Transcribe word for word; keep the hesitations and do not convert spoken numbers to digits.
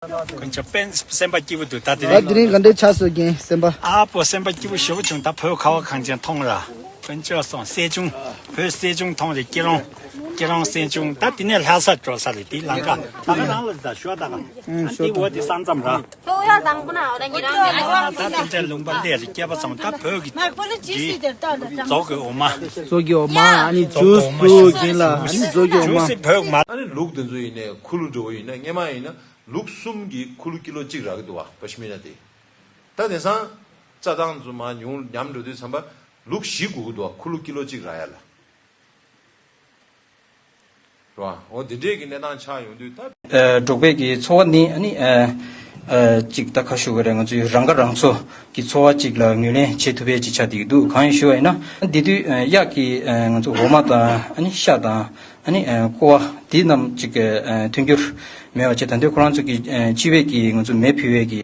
དཀོན་མཆོག་དཔེ་སེམས་པ་སྐྱིད་པོ་འདུག་ད་དེ་ད་རིང་དེ་རིང་ག་འདྲའི་ཆགས་སོང་རྒན་སེམས་པ། ཨ་པོ་སེམས་པ་སྐྱིད་པོ་ཞེ་པོ་བྱུང་། ད་བོད་ཁ་བ་གངས་ཅན་མཐོང་ར། དཀོན་མཆོག་སོང་སྲིད་སྐྱོང་། བོད་སྲིད་སྐྱོང་མཐོང་རེ་སྐྱིད་རོང་། སྐྱིད་རོང་སྲིད་སྐྱོང་ད་དེ་ནས་ལྷ་ས་འགྲོ་ས་རེད་དེ་ལམ་ཁ་ད་ག་རང་ལ་ད་ཤོག་ད་ག་ཨ་ནི་དེ་འོ་དེ་ས་མཚམས་ར། ད་དེ་འདྲའི་ལུང་པ་ལས་རེ་སྐྱེས་པ་སོང་ད་བོད་ཀྱི་རྫོགས་ཀྱི་འོ་མ། ཟོ་གི་འོ་མ་ཨ་ནི་ཇུས་དུ་གིན་ལ་ཨ་ནི་ཟོ་གི་འོ་མ། ཇུས་སི་བོད་མ། ཨ་ནི་ལུག་དེ་ཚོ་ཡིན་ནའི་ཁུ་ལུ་འགྲོ་བ་ཡིན་ན་སྔས་མ་ཡིན་ན་ལུག་གསུམ་གྱི་ཁུ་ལུ་ཀི་ལོ་གཅིག་རག་གི་འདུག་བ་པ་ཤི་མི་ན་དེ། ད་དེང་སང་རྩྭ་ཐང་ཚོ་མ་ཉུང་ཉམས་འགྲོ་དུས་ཙམ་པ་ལུག་བཞི་དགོས་ཀྱི་འདུག་བ་ཁུ་ལུ་ཀི་ལོ་གཅིག་རག་ཡ་ལ། རེད་བ། འོ་དེ་འདྲས་ཀྱི་གནས་སྟངས་ཆགས་ཡོང་དུས་ད། ཨ་འབྲོག་པའི་གི་འཚོ་བ་ནི་ཨ་ནི་ཨ་ཨ་ཅིག་ད་ཁ་ཤུ་གི་རེད། ང་ཚོའི་རང་ཁ་རང་གསོ་གི་འཚོ་བ་ཅིག་ལ་ངོས་ལེན་བྱེད་ཐུབ་པའི་ཅིག་ཆགས་བསྡད་ཀྱི་འདུག་གང་ཡིན་ཞུ་བ་ཡིན་ན་འདི་དུས་ཨ་གཡག་གི་ཨ་ང་ཚོ་འོ་མ་དང་ཨ་ནི་ཤ་དང་ཨ་ནི་ཨ་ཀོ་བ་འདི་རྣམས་ཅིག་ཨ་ཐོན་རྒྱུར་མེད་པ་བྱས། ད་དུས་ཁོ་རང་ཚོ་གི་ཨ་སྤྱི་པའི་གི་ང་ཚོ་མེ་ཕུལ་བའི་གི